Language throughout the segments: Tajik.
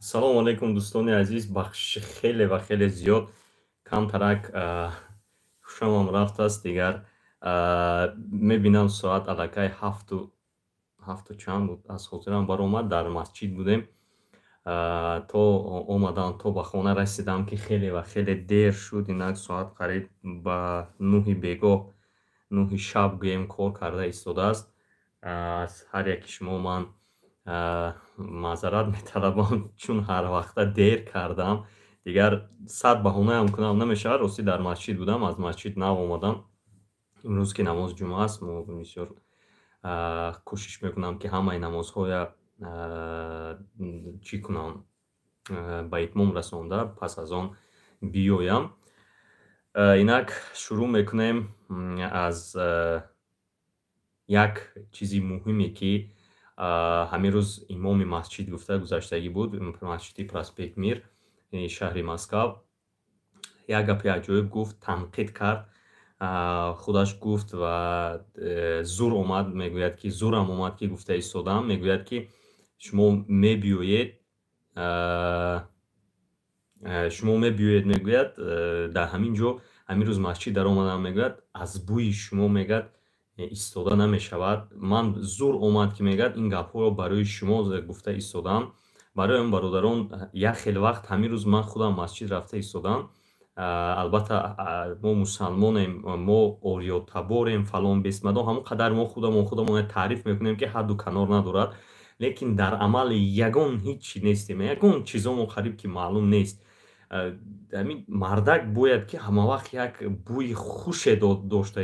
Салому алайкум, дӯстони азиз. Бахшиши хеле ва хеле зиёд, камтарак хушамам рафтааст. Дигар мебинам, соат аллакай ҳафту чанд буд, аз хотирам баромад. Дар масҷид будем, то омадам, то ба хона расидам, ки хеле ва хеле дер шуд. Инак соат қариб ба 9-и бегоҳ, 9-и шаб гӯем, кор карда истодааст. Аз ҳар яки шумо ман маъзарат металабам, чун ҳарвақта дер кардам. Дигар сад баҳонаам кунам, намешавад. Ростӣ, дар масҷид будам, аз масҷид нав омадам. Имрӯз ки намози ҷумъа аст, мо бисёр кӯшиш мекунам, ки ҳамаи намозҳоя чӣ кунам, ба итмом расонда, пас аз он биёям. Инак шурӯъ мекунем аз як чизи муҳиме, ки ҳамин рӯз имоми масҷид гуфта гузаштагӣ буд, масҷиди Проспект Мир, шаҳри Москав. Як гапи аҷоиб гуфт, танқид кард, худаш гуфт ва зур омад. Мегӯяд, ки зурам омад, ки гуфта истодам. Мегӯяд, ки шумо мебиёед, шумо мебиёед, мегӯяд, дар ҳамин ҷо ҳамин рӯз масҷид даромадам, мегӯяд, аз бӯи шумо, мегӯяд, истода намешавад. Ман зур омад, ки, мегӯяд, ин гапҳоро барои шумо гуфта истодам. Барои он, бародарон, як хел вақт ҳамин рӯз ман худам масҷид рафта истодам. Албатта, мо мусалмонем, мо ориётаборем, фалон бесмадон, ҳамон қадар мо худамон таъриф мекунем, ки ҳадду канор надорад, лекин дар амал ягон ҳеҷ нестем, ягон чизомо қариб ки маълум нест. Ҳамин мардак бояд ки ҳамавақт як бӯи хуше дошта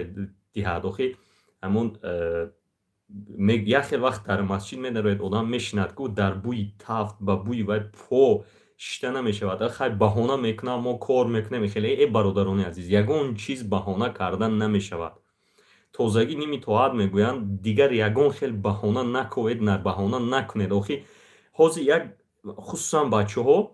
диҳад. Охи, ҳамон як хел вақт дар масҷид медарояд, одам мешинад, ку дар бӯи тафт, ба бӯи вай по шишта намешавад. Хай, баҳона мекунам, мо кор мекунем. Хеле, э, бародарони азиз, ягон чиз баҳона кардан намешавад. Тозагӣ ними тоат мегӯянд. Дигар ягон хел баҳона наковед, на баҳона накунед. Охи, ҳозир як, хусусан бачаҳо,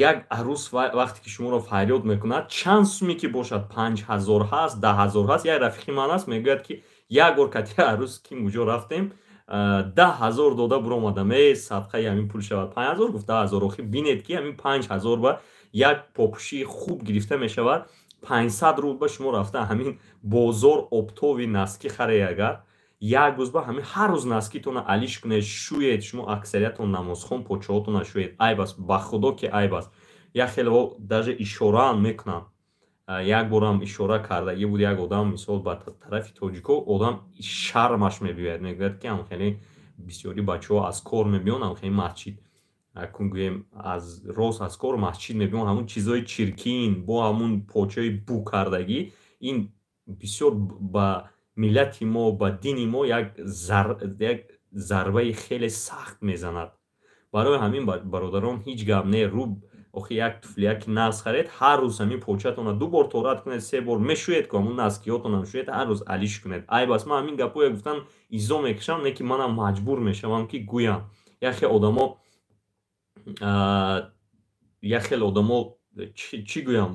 як арӯс вақте ки шуморо фарёд мекунад, чанд суме ки бошад, 5000 ҳаст, 10 000 ҳаст. Як рафиқи ман аст, мегӯяд, ки як бор кати арӯс ким куҷо рафтем, 10 000 дода буромадам. Э, садқаи ҳамин пул шавад, 5000 гуфт, 10 000. Охи, бинед, ки ҳамин 5000 ба як попӯшии хуб гирифта мешавад. 500 рубл ба шумо рафта ҳамин бозор оптовый носки харе. Агар як рӯз ба ҳамин ҳар рӯз носки тона алиш кунед, шӯед. Шумо аксариятон намозхон, почаҳотона шӯед. Айб аст, ба худо ки айб аст. Як хело даже ишораам мекунам. Як борам ишора кардагӣ буд як одам, мисол, ба тарафи тоҷико. Одам шармаш мебиёяд. Мегӯяд, ки ҳамхеле бисёри бачаҳо аз кор мебиён, ҳамхеле масҷид, акун гӯем, аз рост аз кор масҷид мебиён, ҳамун чизҳои чиркин бо ҳамун почаи бӯ кардагӣ. Ин бисёр ба миллати мо, ба дини мо як зарбаи хеле сахт мезанад. Барои ҳамин, бародарон, ҳеҷ гап не, рӯ охи, як туфлияки нағз харед, ҳар рӯз ҳамин початона ду бор торат кунед, се бор мешӯед ку, ҳамун носки ҳотонам шӯед, ҳар рӯз алиш кунед. Айб аст. Ман ҳамин гапҳое гуфтан изо мекашам, не ки манам маҷбур мешавам, ки гӯям. Як хел одамо, чӣ гӯям,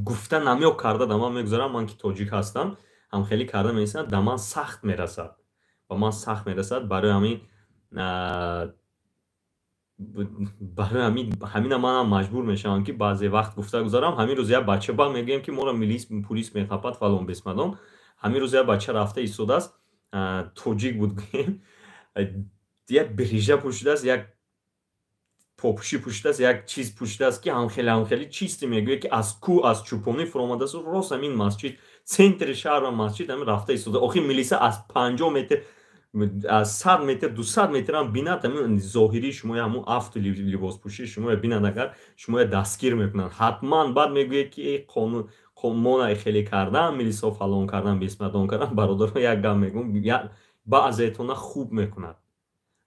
гуфта намё карда да ман мегузарам. Ман ки тоҷик ҳастам, ҳамхелӣ карда меистам, да ман сахт мерасад, ба ман сахт мерасад. Барои ҳамин ҳамина манам маҷбур мешавам, ки баъзе вақт гуфта гузарам. Ҳамин рӯз як бача ба мегӯем, ки моро милис, пулис мехапад, фалон бесмадон. Ҳамин рӯз як бача рафта истодааст, тоҷик буд, гӯем, як бирижа пӯшидааст, як попӯшӣ пӯшидааст, як чиз пӯшидааст, ки ҳамхеле чисте. Мегӯяд, ки аз кӯ, аз чӯпонӣ фуромадааст, рост ҳамин масҷид, центри шаҳрва масҷид ҳамин рафта истода. Охи, милиса аз 50 метр, аз 100 метр, 200 метрам бинад, ҳамин зоҳирии шумоя, ҳамун афту либоспӯшии шумоя бинад, агар шумоя дастгир мекунанд ҳатман. Баъд мегӯяд, ки э, қонун мона хеле кардан, милисо фалон кардан, бесмадон кардан. Бародаро, як гап мегӯм, баъзеетона хуб мекунад.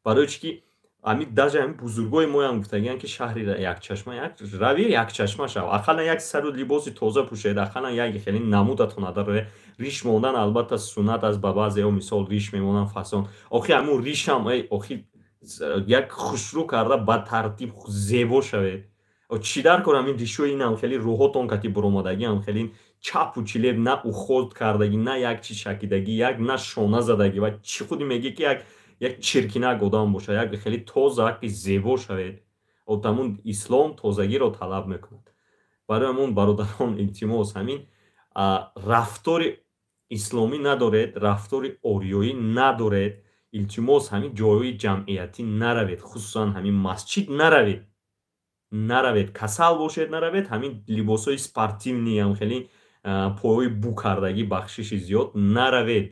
Барои чӣ ки ҳамин даже ҳамин бузургои моям гуфтагиянд, ки шаҳри якчашма як рави, якчашма шав. Ақаллан як сару либоси тоза пӯшед, ақаллан як хеле намудатон надорад. Риш мондан албатта суннат аст ба баъзеҳо, мисол, риш мемонанд фасон. Охи, ҳамун ришам, охи, як хушрӯ карда, ба тартиб зебо шавед. Чӣ дар кор ҳамин ришои инам хеле рӯҳотон кати буромадагӣ, ҳам хеле чапу чилеб, на уход кардагӣ, на як чиз шакидагӣ, як на шона задагӣ ва чӣ худи мегӣ, ки як чиркинак одам бошад. Як хеле тоза, ки зебо шавед. Ҳамун ислом тозагиро талаб мекунад. Барои ҳамун, бародарон, илтимос, ҳамин рафтори исломӣ надоред, рафтори ориёӣ надоред, илтимос, ҳамин ҷойҳои ҷамъиятӣ наравед, хусусан ҳамин масҷид наравед, наравед. Касал бошед, наравед. Ҳамин либосҳои спортивный ам хеле пойҳои бу кардагӣ, бахшиши зиёд, наравед.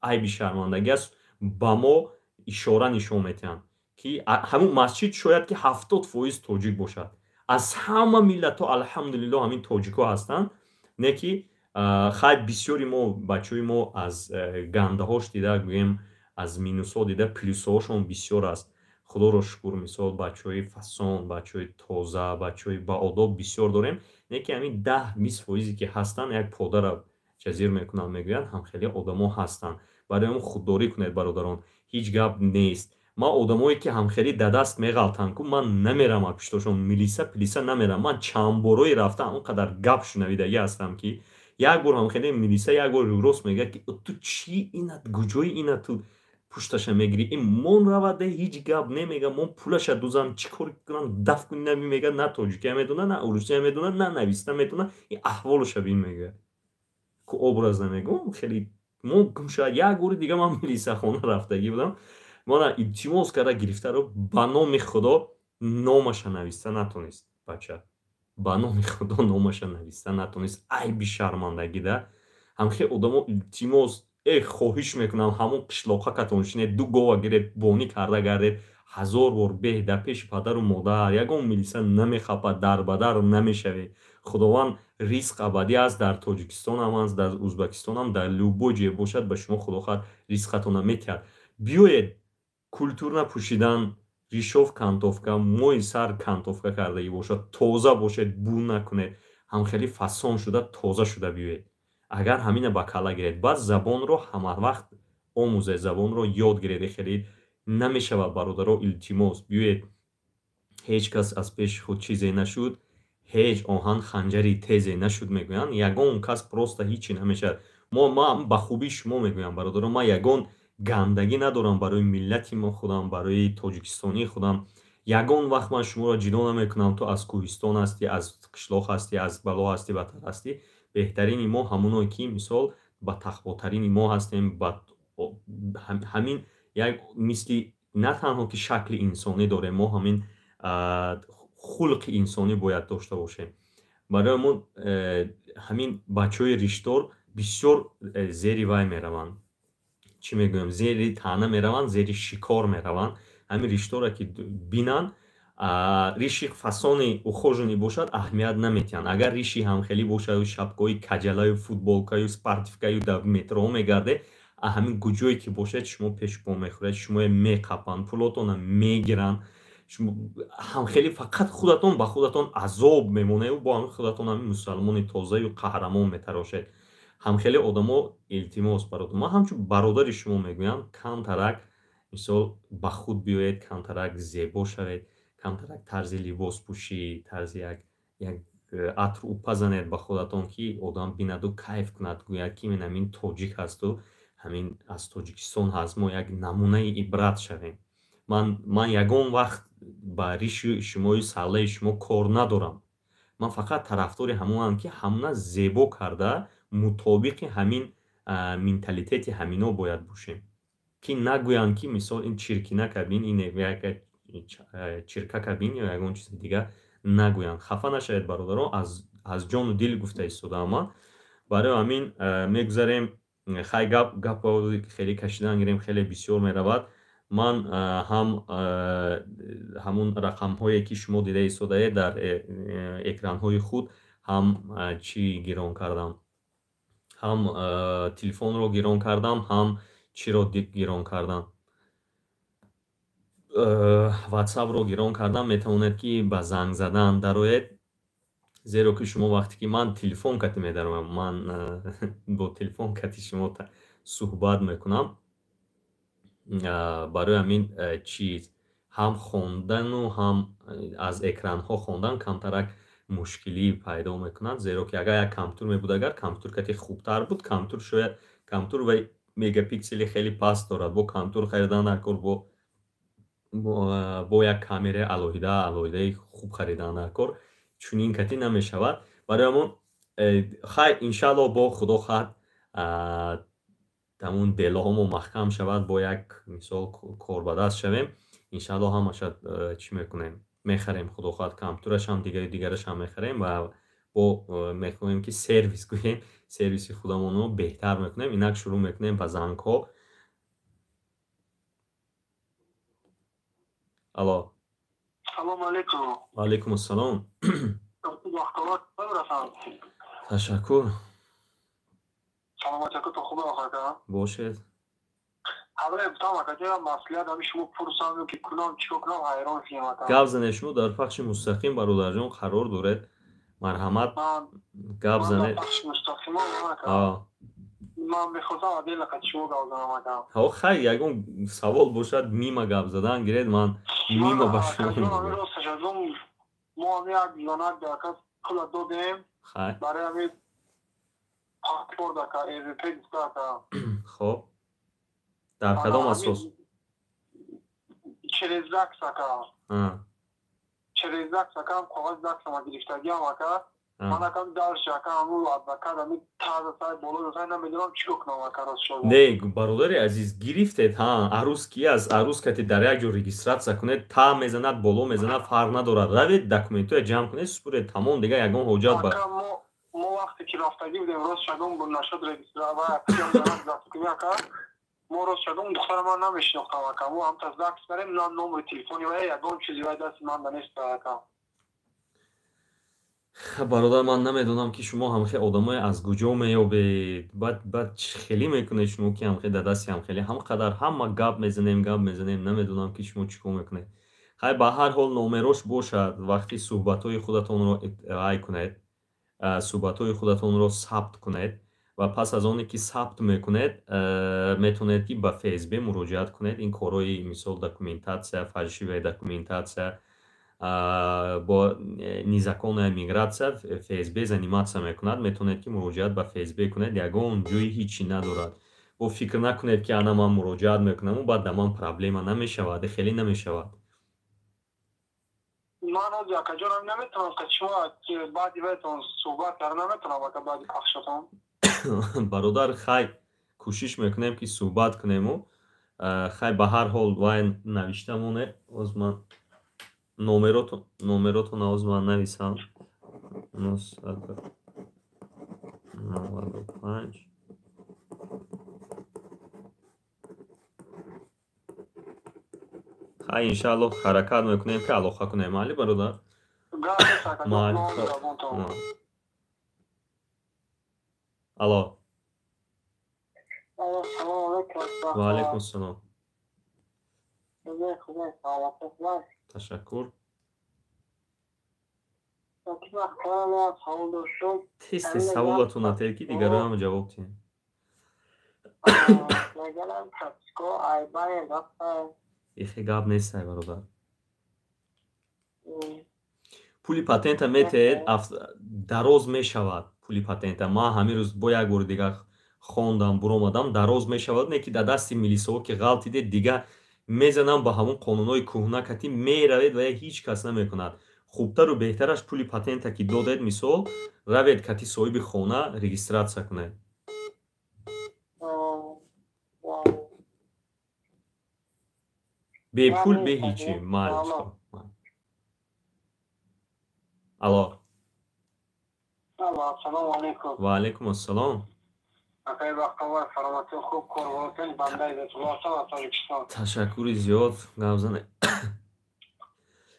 Айби шармандагӣ аст, ба мо ишора нишон медиҳанд, ки ҳамун масҷид шояд ки 70% тоҷик бошад. Аз ҳама миллатҳо, алҳамдулиллоҳ, ҳамин тоҷикҳо ҳастанд. Не ки хай, бисёри мо, бачаҳои мо, аз гандаҳош дида, гӯем, аз минусҳо дида, плюсҳошон бисёр аст, худоро шукр. Мисол, бачаҳои фасон, бачаҳои тоза, бачаҳои баодоб бисёр дорем. Не ки ҳамин 10-20 фоизе ки ҳастанд, як подара ҷазир мекунанд, мегӯянд, ҳамхеле одамо ҳастанд. Барои ҳамон худдорӣ кунед, бародарон, ҳеҷ гап нест. Ман одамое ки ҳамхелӣ дадаст меғалтанд ку, ман намерам аз пуштошон, милиса пилиса намерам. Ман чанд борое рафта, он қадар гап шунавидагӣ ҳастам, ки як бор ҳамхеле милиса як бор рӯрост мегӯяд, ки ту чӣ, ина куҷои, ина ту пушташа мегирӣ, ин мон раваде, ҳеҷ гап немега, мон пулаша дузан, чӣ кор кунам, даф кунӣ, наби мега, на тоҷикия медона, на урусия медона, на нависта метона, ин аҳволаша бин, мега ку, образ намегӯм, хеле мо гумшавад. Як бори дига ман милисахона рафтагӣ будам, мана илтимос карда гирифтаро, ба номи Худо, номаша нависта натонист бача, ба номи Худо, номаша нависта натонист. Айби шармандагӣ да ҳамхел одамо. Илтимос, хоҳиш мекунам, ҳамон қишлоқакатон шинед, ду гова гиред, бонӣ карда гардед, ҳазор бор беҳ. Дар пеши падару модар ягон милиса намехапад, дарбадар намешавед. Худованд ризқ абадӣ аст, дар Тоҷикистонам аст, дар Узбекистонам, дар любой ҷое бошад, ба шумо Худо хоҳад ризқатона метиҳад. Биёед, культурно пӯшидан, ришов кантовка, мои сар кантовка кардагӣ бошад, тоза бошед, бу накунед, ҳамхеле фасон шуда, тоза шуда биёед. Агар ҳамина ба калла гиред, баъд забонро ҳамавақт омӯзед, забонро ёд гиред. Хеле намешавад, бародаро, илтимос, биёед. Ҳеҷ кас аз пеши худ чизе нашуд, ҳеҷ оҳан ханҷари тезе нашуд, мегӯянд. Ягон кас просто ҳичи намешавад. Мо, ман ба хубии шумо мегӯям, бародаро, ман ягон гандагӣ надорам барои миллати мо худам, барои тоҷикистонии худам. Ягон вақт ман шуморо ҷидо намекунам, ту аз кӯҳистон ҳастӣ, аз қишлоқ ҳастӣ, аз бало ҳастӣ, батар ҳастӣ. Беҳтарини мо ҳамоное ки, мисол, ба тақвотарини мо ҳастем. Ба ҳамин як мисли на танҳо ки шакли инсонӣ дорем, мо ҳамин хулқи инсонӣ бояд дошта бошем. Барои мо ҳамин бачаҳои риштдор бисёр зери вай мераванд, чӣ мегӯям, зери таъна мераванд, зери шикор мераванд. Ҳамин риштдоре ки бинанд, риши фасони ухоженный бошад, аҳамият наметиҳанд. Агар риши ҳамхелӣ бошаду шапкаҳои каҷалаю футболкаю спортивкаю дар метроҳо мегарде, ҳамин куҷое ки бошед, шумо пешпо мехӯред, шумоя меқапанд, пулотона мегиранд. Ҳамхелӣ фақат худатон ба худатон азоб мемонеду бо ҳамин худатон ҳамин мусалмони тозаю қаҳрамон метарошед. Ҳамхеле одамо, илтимос, бародар, ман ҳамчун бародари шумо мегӯям, камтарак, мисол, ба худ биёед, камтарак зебо шавед, камтарак тарзи либоспӯшӣ, тарзи як атр упа занед ба худатон, ки одам бинаду кайф кунад, гӯяд, ки ин ҳамин тоҷик ҳасту ҳамин аз Тоҷикистон ҳаст. Мо як намунаи ибрат шавем. Ман ягон вақт ба риши шумою саллаи шумо кор надорам. Ман фақат тарафдори ҳамонам, ки ҳамона зебо карда, мутобиқи ҳамин менталитети ҳамино бояд бошем, ки нагӯянд, ки, мисол, ин чиркинака бин, ин як чиркака бин ё ягон чизи дигар нагӯянд. Хафа нашавед, бародарон, аз ҷону дил гуфта истодаам ман. Барои ҳамин мегузарем. Хай, гап гапо хеле кашидан гирем, хеле бисёр меравад. Ман ҳам ҳамун рақамҳое ки шумо дида истодаед дар экранҳои худ, ҳам чӣ гирон кардам, ҳам телефонро гирон кардам, ҳам чиро гирон кардам, Ватсапро гирон кардам. Метавонед, ки ба занг задан дароед, зеро ки шумо вақте ки ман телефон кати медароям, ман бо телефон кати шумо суҳбат мекунам. Барои ҳамин чиз ҳам хондану ҳам аз экранҳо хондан камтарак мушкилӣ пайдо мекунад, зеро ки агар як компютер мебуд, агар компютер кати хубтар буд. Компютер шояд, компютер вай мегапиксели хеле паст дорад, бо компютер харидан дар кор бо Бо як камераи алоҳидаи хуб харидан дар кор, чунин кати намешавад. Барои ҳамон хайр, иншаалло, бо худо хоҳад, ҳамун делоҳомо маҳкам шавад, бо як мисол корбадаст шавем, иншаалло ҳамаша чӣ мекунем, мехарем, худо хоҳад, компютерашам, дигари дигарашам мехарем ва бо мехоҳем, ки сервис гӯем, сервиси худамонро беҳтар мекунем. Инак шурӯъ мекунем ба зангҳо. Алло. Салому алейкум. Ва алейкум ассалом. Ташаккур. Саломатиятон хуб, ака? Бошед. Ҳамраи гуфтам, акаҷон, маслиҳат ҳами шумо пурсам, ки кунам, чӣ кор кунам, ҳайрон шудем, ака. Гап занед, шумо дар пахши мустақим, бародарҷон, қарор доред, марҳамат, гап занед. Ман мехостам отдельно қати шумо гап занам, ака. Ҳо, хайр, ягон савол бошад, мимо гап задан гиред, ман мимо ба шумо. Мо ҳами як занак ака пула додем барои ҳами паспорт, ака, ЭВП гуфта, ака. Хоб, дар кадом асос? Через ЗАГС, ака, через ЗАГС, ака, коғази ЗАГСама гирифтагиам, ака. Ман, ака, дальше, ака, ҳаму адвокат ами таза сай боло сай, намедонам чӣ кор кунам, ака, рост шуд. Не, бародари азиз, гирифтед, ҳа, арӯз ки аст, арӯз кати дар як ҷо регистрация кунед, та мезанад, боло мезанад, фарқ надорад. Равед, документҳоя ҷамъ кунед, супуред, тамом, дигар ягон ҳоҷат ба Мо вақте ки рафтагӣ будем, рост шагом нашуд регистрация, ака. Мо, рост шагом, духтара ман намешинохтам, ака. Мо ҳамта ЗАГС барем, на номери телефони вая, ягон чизи вай дасти ман да нест, ака. Бародар, ман намедонам, ки шумо ҳамхе одамое аз куҷо меёбед. Баъд чӣ хеле мекунед шумо, ки ҳамхе дар дасти ҳамхеле ҳам қадар ҳама гап мезанем, гап мезанем, намедонам, ки шумо чӣ кор мекунед. Хай, ба ҳар ҳол, номерош бошад, вақти суҳбатҳои худатонро рай кунед, суҳбатҳои худатонро сабт кунед ва пас аз оне ки сабт мекунед, метавонед, ки ба ФСБ муроҷиат кунед. Ин корҳои, мисол, документация, фальшивая документация, бо незаконная миграция ФСБ заниматься мекунад. Метавонед, ки муроҷиат ба ФСБ кунед, ягон ҷои ҳичи надорад. Бо фикр накунед, ки ана ман муроҷиат мекунаму баъд да ман проблема намешавад, хеле намешавад. Ман ҳозир, акаҷонам, наметавонам ка шумо баъди вайтон суҳбат карда наметавонам, ака, баъди пахшатон. Бародар, хай, кӯшиш мекунем, ки суҳбат кунему. Хай, ба ҳар ҳол, вай навишта монед, оз ман номеротон оз ман нависам: 995. Хай, иншаалло, ҳаракат мекунем, ки алоқа кунем. Майли, бародар? Майли. Алло. Ва алайкум ассалом. Ташаккур. Тез тез саволатон атед, ки дигароам ҷавоб диҳем. Ихе гап нестай, бародар. Пули патента метеҳед, дароз мешавад пули патента. Ман ҳамин рӯз бо як бори дигар хондам, буромадам, дароз мешавад. Не ки дар дасти милисаҳо ки ғалтидед, дига мезанам ба ҳамон қонунҳои кӯҳна кати меравед ва ҳеҷ кас намекунад. Хубтару беҳтараш, пули патента ки додед, мисол, равед, кати соҳиби хона регистрация кунед. Бепул, бе ҳичи. Майли. Алло. Ва алайкум ассалом. Хуб, корборотон, бандаи Иззатулло аз Тоҷикистон. Ташаккури зиёд, гап занед.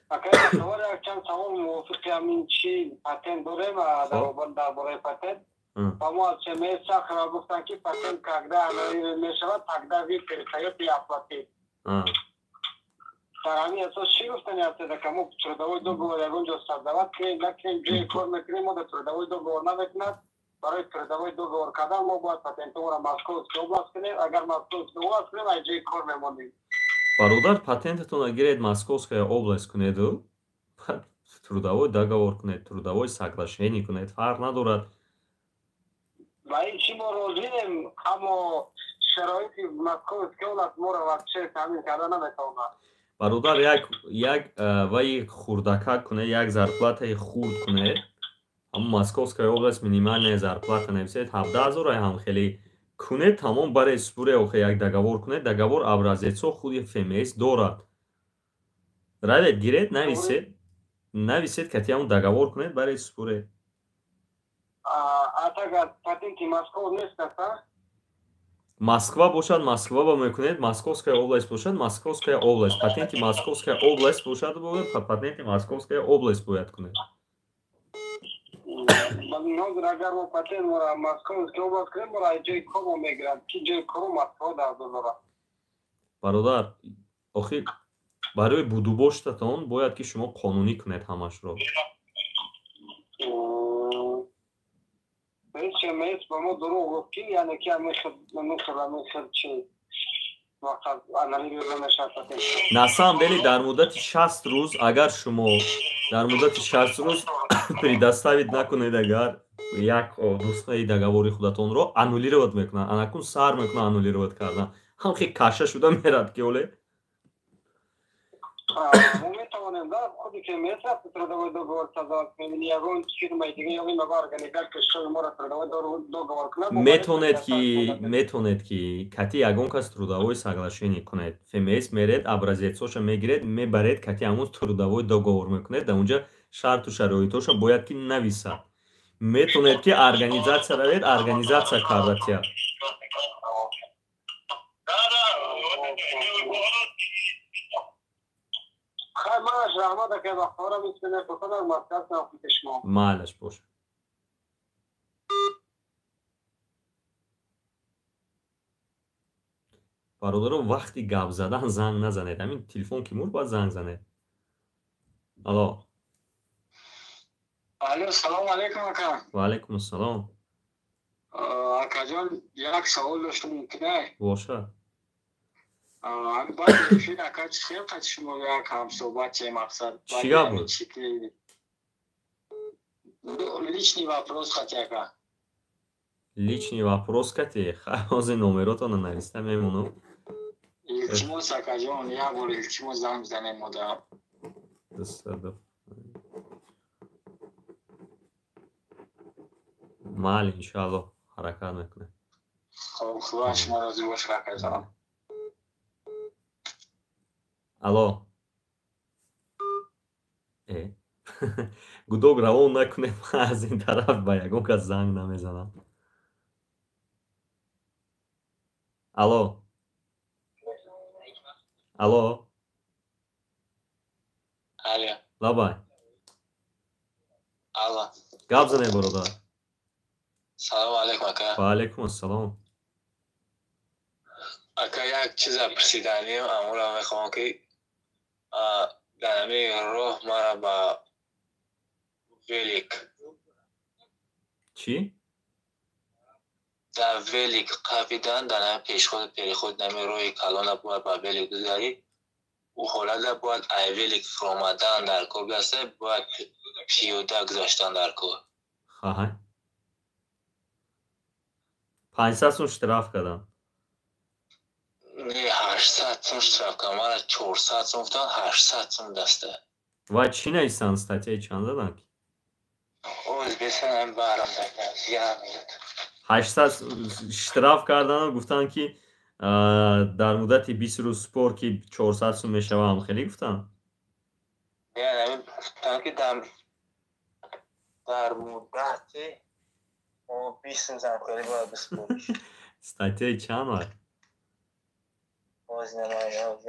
Акай Бахтовар, якчанд савол мувофиқи ҳамин чи патент дорем, дар бораи патент. Ба мо аз ЧМС Сахарова гуфтанд, ки патент когда мешавад, тогда вы перестаёте оплатить. Дар ҳамин асос чӣ гуфтани ҳастед, ака? Мо трудовой договор ягон ҷо создавать кунем, накунем, ҷои кор мекунем, мо дар трудовой договор намекунад. Барои трудовой договор кардан мо бояд патентҳоро Московский область кунем. Агар Московский область кунем, аз ҷои кор мемонем. Бародар, патентатонро гиред, Московская область кунеду трудовой договор кунед, трудовой соглашение кунед, фарқ надорад. Ба ин чӣ мо розием, аммо шароити Московский область моро вообще таъмин карда наметавонад. Бародар, як вай хурдакак кунед, як зарплатаи хурд кунед. Ҳамон Московская область минимальная зарплата нависед, 17 000 ҳам хеле кунед, тамом, баре спуре. Охе, як договор кунед, договор образецҳо худи ФМС дорад. Равед, гиред, нависед, нависед, кати ҳамон договор кунед, баре спуре. Патенти Москва нест? Москва бошад, Москва ба мекунед, Московская область бошад, Московская область. Патенти Московская область бошад, патенти Московская область бояд кунед. Ҳозир агар мо патент мора Московская область кунем, мора ҷои кормо мегиранд, ки ҷои кору Москва дар дорад. Бародар, охир барои будубоштатон бояд ки шумо қонунӣ кунед ҳамашро. ФМС ба мо дурӯғ гуфт, ки яъне ки амихел чи На самом деле, дар муддати 60 рӯз, агар шумо дар муддати 60 рӯз предоставить накунед, агар як нусхаи договори худатонро, аннулировать мекунанд. Анакун сар мекунанд аннулировать кардан, ҳам хе каша шуда мерад, ки оле. Мо метавонем да худи ФМС трудовой договор создавать кунем, ягон фирмаи дига ё ин организация шои моро трудовой договор кунад? Метавонед ки кати ягон кас трудовой соглашение кунед. ФМС меред, образецҳоша мегиред, мебаред, кати ҳамон трудовой договор мекунед. Дар унҷа шарту шароитҳоша бояд ки нависад. Метавонед ки организация равед, организация карда тия. Раҳмат, ака, вақтҳоро мисмена бихонам, маслиҳат шумо. Майлаш боша. Бародаро, вақти гап задан занг назанед. Ҳамин телефон ки мурд, бояд занг занед. Алло. Алло, салому алейкум, ака. Ва алайкум ассалом. Акаҷон, як савол доштам, мумкин? Бошад. Баъди эфир, ака, хел қати шумо як ҳамсӯҳбат, мақсад. Чӣ гап буд? Личный вопрос хати, ака. Личный вопрос кати? Ҳозир номеротона нависта мемонам. Илтимос, акаҷон, як бор, илтимос, занг бизанем мода. Дусаду майли, иншоалло, ҳаракат мекунем. Хоб, худо шумо розӣ бошад, акаҷон. Алло. Гудок равон накунем, аз ин тараф ба ягон кас занг намезанам. Алло, алло. Алло. Лабай. Алло. Гап занед, бародар. Салому алейкум, ака. Ва алейкум ассалом. Ака, як чиза пурсиданим, амура мехоҳам, ки дар ҳамин роҳ мара ба велик Чӣ? Дар велик қапидан, дар ҳамин пешход, переход, нами роҳи калона бояд ба велик гузарӣ. Ӯ ҳолата бояд ай велик фуромадан дар кор гаста, бояд пиёда гузаштан дар кор. Хаҳай, 500 сум штраф кардам. Не, 800 сум штраф кардам. Мара 400 сум гуфтан, 800 сум даста. Ва чӣ нависанд, статьяи чанд заданд? Оз бесанам барам, як минут. 800 штраф кардану гуфтанд, ки дар муддати 20 рӯз спор, ки 400 сум мешава, ҳам хеле гуфтанд. Гуфтанд, ки дар муддати 20 рӯз ҳам хеле бояд биспорӣ. Статьяи чанд вай? Оз намоям.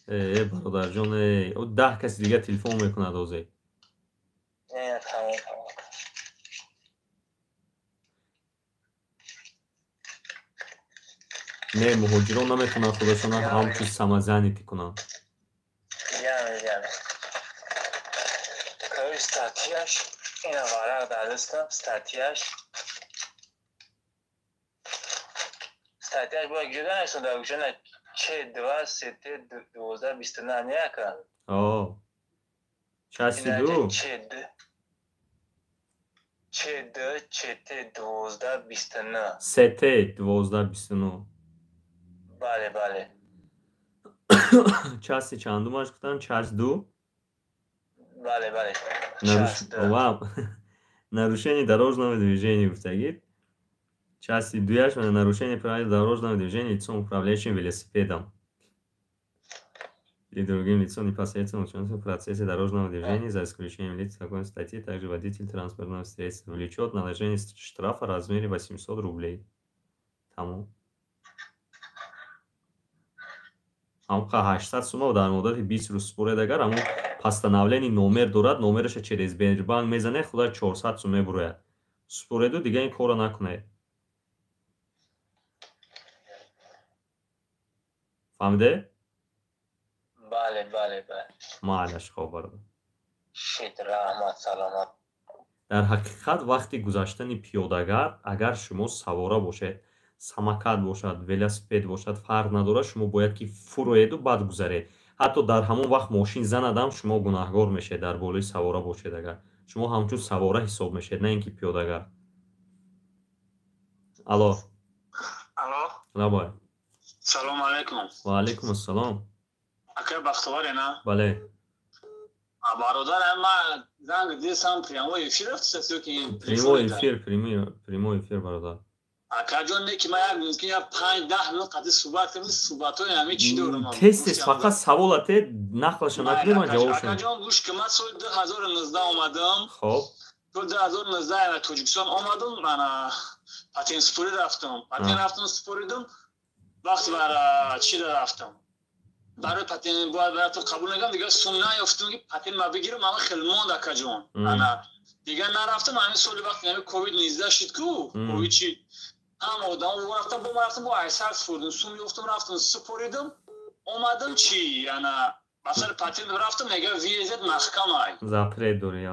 Э, бародарҷон, 10 каси дига телефон мекунад озе. Не, тамом, тамом. Не, муҳоҷирон наметавонанд худашона ҳамчун самозанятый кунанд. Яъне, яъне. Короче, статьяш ина варақ дар дастам, статьяш бояд ҷуда нашуда, дар гӯшана Ч два СТ 1229, не, ака? О, части ду. Ч Д Ч Т 1229. СТ 1229. Бале, бале. Части чандумаш гуфтам? Часть 2. Бале, бале. Нарушение дорожного движения гуфтагид. Части дуяш: нарушение правил дорожного движения лицом, управляющим велосипедом, или другим лицом, непосредственно участвующим в процессе дорожного движения, за исключением лиц такой статьи, также водитель транспортного средства, влечет наложение штрафа в размере 800 рублей. Тамом. Ҳамқа 800 сума дар муддати 20 рӯз супоред. Агар ҳамон постановление номер дорад, номераша через Сбербанк мезанед, худа 400 сум мебурояд. Супореду, дига ин корро накунед. Фаҳмиде? Бале, бале, бале. Майлаш, хоб, бародар. Шит, раҳмат, саломат. Дар ҳақиқат, вақти гузаштани пиёдагард, агар шумо савора бошед, самокат бошад, велосипед бошад, фарқ надорад, шумо бояд ки фуроеду баъд гузаред. Ҳатто дар ҳамон вақт мошин занадам, шумо гунаҳгор мешед. Дар болои савора бошед агар, шумо ҳамчун савора ҳисоб мешед, на ин ки пиёдагард. Алло. Алло. Лабай. Салому алайкум. Ва алайкум ассалом. Акай Бахтоваре, на? Бале. Бародар, ман занг дидам, прямой эфир рафтаст ё ки? Прямой эфир, прямой эфир, бародар. Акаҷон, не ки ман як мумкин як 5-10 минут қади суҳбат кардем, суҳбатҳои ҳамин чӣ дорам. Тез, тез, фақат саволате нақлаша накунед, ман ҷавоб. Акаҷон, гӯш ки, ман соли 2019 омадам. Хоб. Соли 2019 Тоҷикистон омадам, мана патент супорӣ рафтам, патент рафтам, супоридам. Вақти бар чӣ рафтам барои патент, бояд рафтам, қабул накардам, дигар сум наёфтам ки патент ма бигирам, ама хеле монд, акаҷон. Ана дигар нарафтам. Ҳамин соли вақти ҳамин ковид 19 шид ку, ковид чи, ҳама одамо рафтам, бо рафтам, бо айсар супоридам, сум ёфтам, рафтам, супоридам, омадам. Чи, ана ба сари патент рафтам, мега въезд маҳкамай. Запрет дори.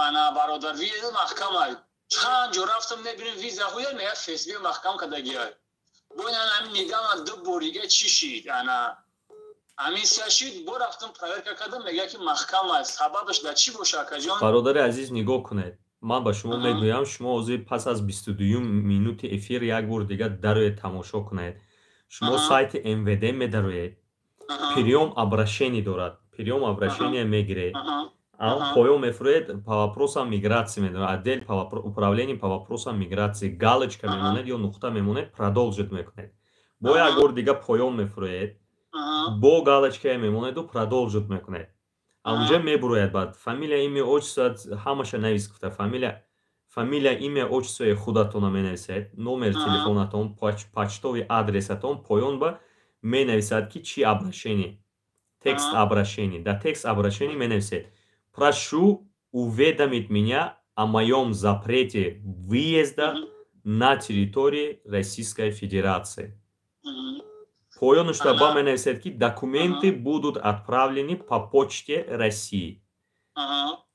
Ана, бародар, въезд маҳкамай. Чанд ҷо рафтам, мебинем, визаҳоя мега ФСБ маҳкам кардагиай. Бо ҳамин нигама ду борига чӣ шид, ана ҳамин ся шид, бо рафтам, проверка кардам, мега ки маҳкам аст. Сабабаш дар чӣ боша, акаҷон? Бародари азиз, нигоҳ кунед, ман ба шумо мегӯям. Шумо ҳозир пас аз 22-юм минути эфир як бор дигар дароед, тамошо кунед. Шумо сайти МВД медароед, приём обращений дорад, приём обращения мегиред, поён мефуроед, по вопросам миграции медорад, отдел управление по вопросам миграции, галочка мемонед ё нуқта мемонед, продолжить мекунед. Бо як бор дига поён мефуроед, бо галочкае мемонеду продолжить мекунед. Аунҷа мебурояд. Баъд фамилия, имя, отчество ҳамаша навис гуфта. Фамилия, имя, отчествои худатона менависед, номери телефонатон, почтовый адресатон. Поён ба менависад ки чӣ обращение, текст обращение. Дар текст обращение менависед: «Прошу уведомить меня о моем запрете выезда на территории Российской Федерации». Поёнушта ба менависед ки документы будут отправлены по почте России.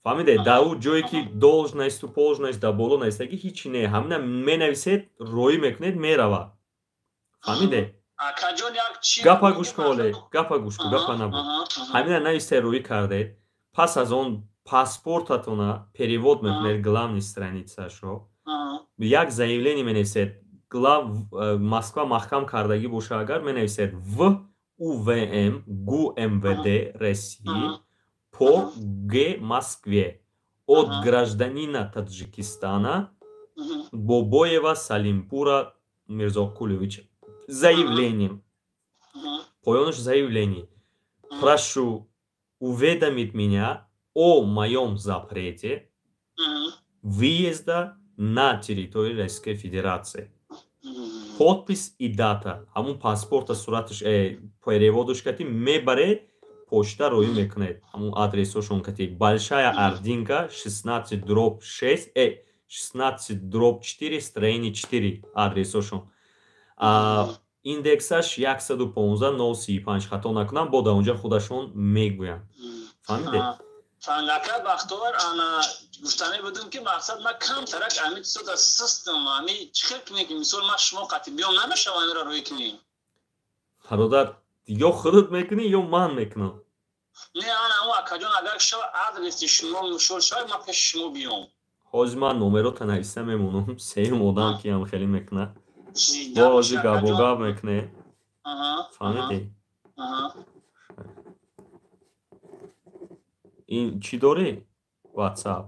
Фаҳмиде? Дар ӯ ҷое ки должносту положенность дар боло нависта ки ҳичи не, ҳамина менависед, роӣ мекунед, меравад. Фаҳмиде? Гапа гӯш кун, оле, гапа гӯш кун, гапа набуд. Ҳамина нависта, роӣ кардед, пас аз он паспортатона перевод мекунед, главный страницашро. Як заявление менависед. Глав Москва маҳкам кардагӣ боша агар, менависед: в УВМ ГУ МВД России по г. Москве от гражданина Таджикистана Бобоева Салимпура Мирзокуловича. Заявлением. Поёнаш заявление: прошу уведомить меня о моем запрете выезда на территорию Российской Федерации. Подпись и дата. Ҳамун паспорта сураташ переводаш кати мебаред, почта роӣ мекунед. Ҳамун адресошон кати: Большая Ординка, 16/6, 16/4, строение 4 адресошон. Индексаш 115 035, хато накунам, бо дар онҷа худашон мегӯянд. Фаҳмидед? Фаҳмидака, Бахтовар. Ана гуфтане будем ки мақсад ман камтарак ами чизода систам, ами чӣ хел кунем, ки мисол ман шумо қатӣ биём, намешава амира рӯй кунем? Бародар, ё худат мекунӣ, ё ман мекунам. Не, ана ӯ, акаҷон, агар шава, адреси шумо мушол шава, ман пеши шумо биём. Ҳозир ман номерота нависта мемонам, сеюм одам ки ҳам хеле мекунад, бо ҳозир гапо гап мекунед. Фаҳмидӣ? Ин чӣ дорӣ? WhatsApp.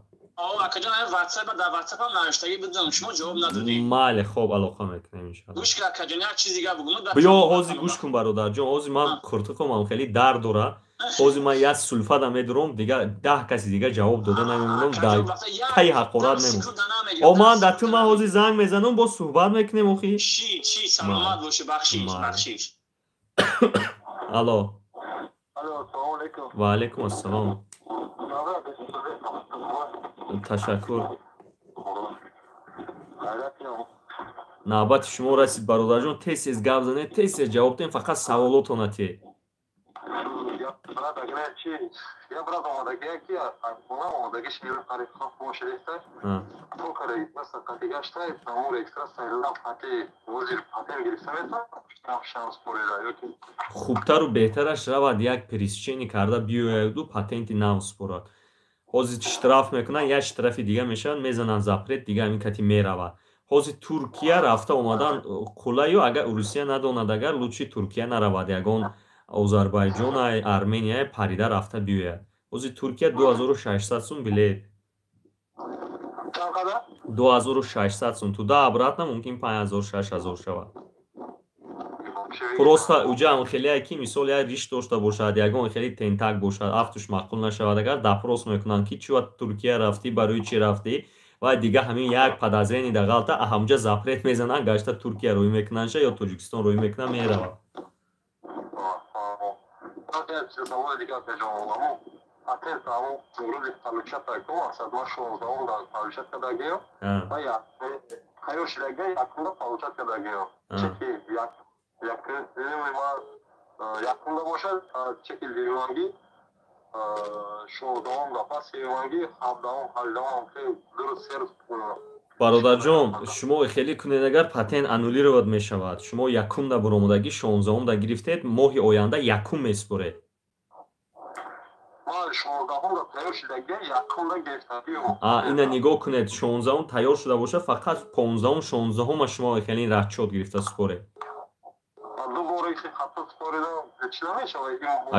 Акаҷон, WhatsApp дар WhatsApp ҳам навиштагӣ будам, шумо ҷавоб надодед. Мале, хоб, алоқа мекунем иншалло. Гӯш кун, акаҷон, як чиз дига бугум. Биё, ҳозир гӯш кун, бародарҷон, ҳозир ман куртукумам хеле дард дора. Ҳозир ман як сулфада медурам, дига 10 каси дига ҷавоб дода намемонам, дар таи ҳақорат мемонам. О, ман дар ту ман ҳозир занг мезанам, боз суҳбат мекунем охи. Чӣ, чӣ, саломат бошӣ, бахшиш, бахшиш. Алло. Алло, салом алейкум. Ва алейкум ассалом. Ташаккур. Навбати шумо расид, бародарҷон, тез тез гап занед, тез тез ҷавоб диҳем, фақат саволотона те. Хубтару беҳтараш равад як пересечение карда биёяду патенти нав спорад. Ҳозир штраф мекунанд, як штрафи дига мешавад, мезананд запрет, дига ҳамин кати меравад. Ҳозир Туркия рафта омадан қулаю, агар Русия надонад, агар лучи Туркия наравад, ягон Озарбойҷон, Армения парида рафта биёяд. Ҳозир Туркия 2600 сум билет. 2600 сум туда обратно мумкин 5000 6000 шавад. Просто уҷа ҳам хеле ки мисол як риш дошта бошад, ягон хеле тентак бошад, афтуш маъқул нашавад, агар допрос мекунанд ки чӣ ва Туркия рафтӣ, барои чӣ рафтӣ, ва дига ҳамин як подозрение да ғалта, ҳамҷа запрет мезананд, гашта Туркия рӯй мекунанд ша ё Тоҷикистон рӯй мекунанд, меравад. Якунда бошад, чеки ливанги, шонздаҳум дафъа, севанги, ҳабдаҳум, ҳаждаҳум, дуруст се рӯз. Бародарҷон, шумо хеле кунед, агар патент аннулировать мешавад. Шумо якумда буромадагӣ, шонздаҳумда гирифтед, моҳи оянда якум меспоред. Ина нигоҳ кунед, шонздаҳум тайёр шуда бошад, фақат понздаҳум, шонздаҳума шумо хеле расчёт гирифта според.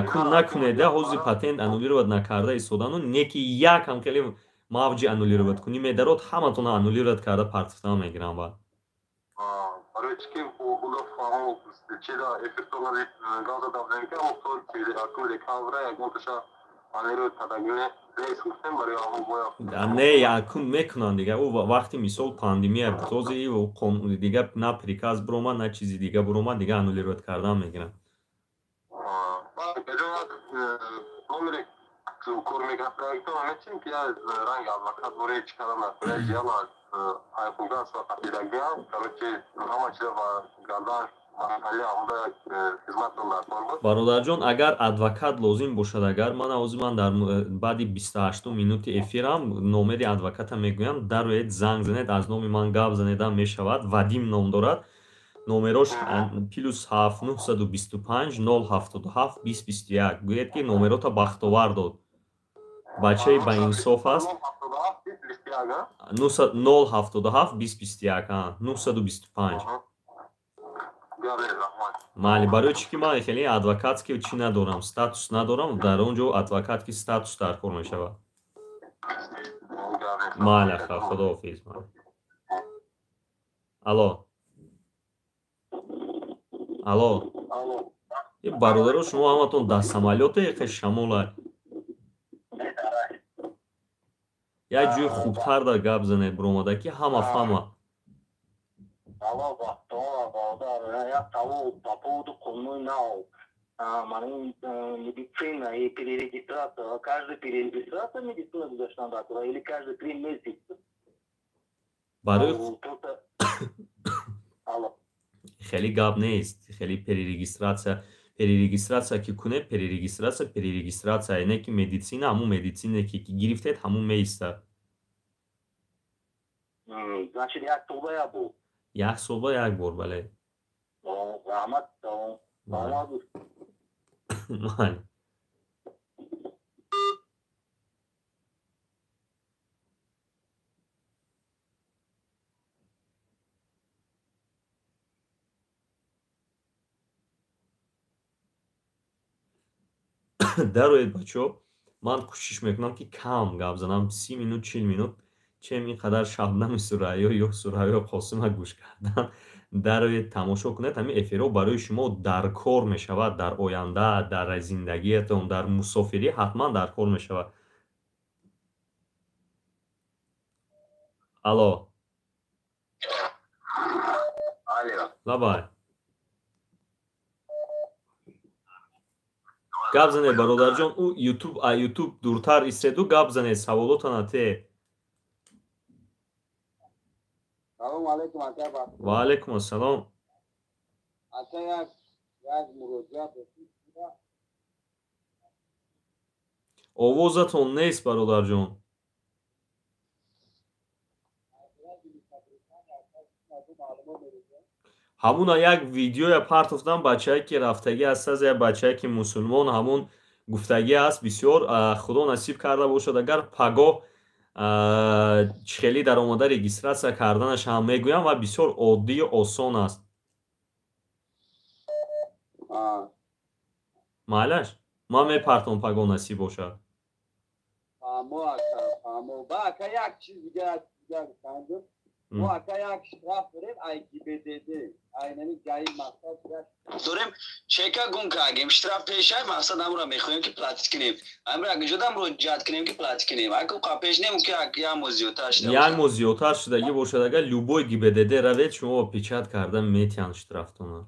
Акун накунед, ҳозир патент аннулировать накарда истодану неки як ҳам хеле мавҷи аннулировать кунӣ медарод, ҳаматона аннулировать карда партифтан мегирам баъд. Не, якун мекунанд дига. Ӯ вақти мисол пандемия буд, ҳозир дига на приказ буромад, на чизи дига буромад, дига аннулировать кардан мегиранд. Бародарҷон, агар адвокат лозим бошад, агар ман ҳозир ман дар баъди 28 минути эфирам номери адвоката мегӯям, дароед занг занед, аз номи ман гап занедам мешавад. Вадим ном дорад. Номерош +7 925 077 2021. Гӯяд ки номерота Бахтовар дод. Бачаи баинсоф аст. 077 2021 925. Майли, барои чӣ ки ман хеле адвокатски чӣ надорам, статус надорам, дар он ҷо адвокатки статус даркор мешавад. Майли, худоҳофиз. Алло. Алло. Бародаро, шумо ҳаматон дар самолёте, хе шамола. Як ҷои хубтар дар гап занед, буромада ки ҳама фаҳма. Алло, Бахтовар, бародар, як савол по поводу қонуни нав. Медицина и перерегистрация. Каждый перерегистрация медицина гузаштан дакора или каждые 3 месяца? Барои хеле гап нест, хеле перерегистрация, перерегистрация ки кунед, перерегистрация, перерегистрация, не ки медицина, ҳамун медицине ки гирифтед, ҳамун меистад. Значит, як сола як бор. Як сола як бор, бале. Раҳмат, саломат. Майли. Дароед, бачаҳо, ман кӯшиш мекунам, ки кам гап занам, 30 минут, 40 минут, чем ин қадар Шабнами Сурайё ё Сурайё Қосима гӯш кардан. Дароед, тамошо кунед. Ҳамин эфирҳо барои шумо дар кор мешавад дар оянда, дар зиндагиятон, дар мусофирӣ ҳатман дар кор мешавад. Алло. Лабай, гап занед, бародарҷон. Ӯ ютуб, а ютуб дуртар истеду, гап занед, саволотана те. Салому алейкум, ака. Ва алейкум ассалом. Ака, як муроҷиат. Овозатон нест, бародарҷон. Ҳамуна як видеоя партофтам, бачае ки рафтагӣ аст, аз як бачае ки мусулмон, ҳамун гуфтагӣ аст бисёр. Худо насиб карда бошад, агар пагоҳ чӣ хеле даромада регистрация карданаш ҳам мегӯям ва бисёр оддию осон аст. Майлаш, ман мепартом, пагоҳ насиб бошад. Як чиз дига. Мо, ака, як штраф дорем, ай ГИБДД, айнами ГАИ, мақсад дорем, чека гум кардем, штраф пешай, мақсад амро мехоҳем, ки платить кунем, амро агиҷода муроҷиат кунем, ки платить кунем, аку пеш нем, ки як моҳ зиёдтар шуда. Як моҳ зиёдтар шудагӣ бошад, агар любой ГИБДД равед, шумо печать карда метиҳанд штрафтона.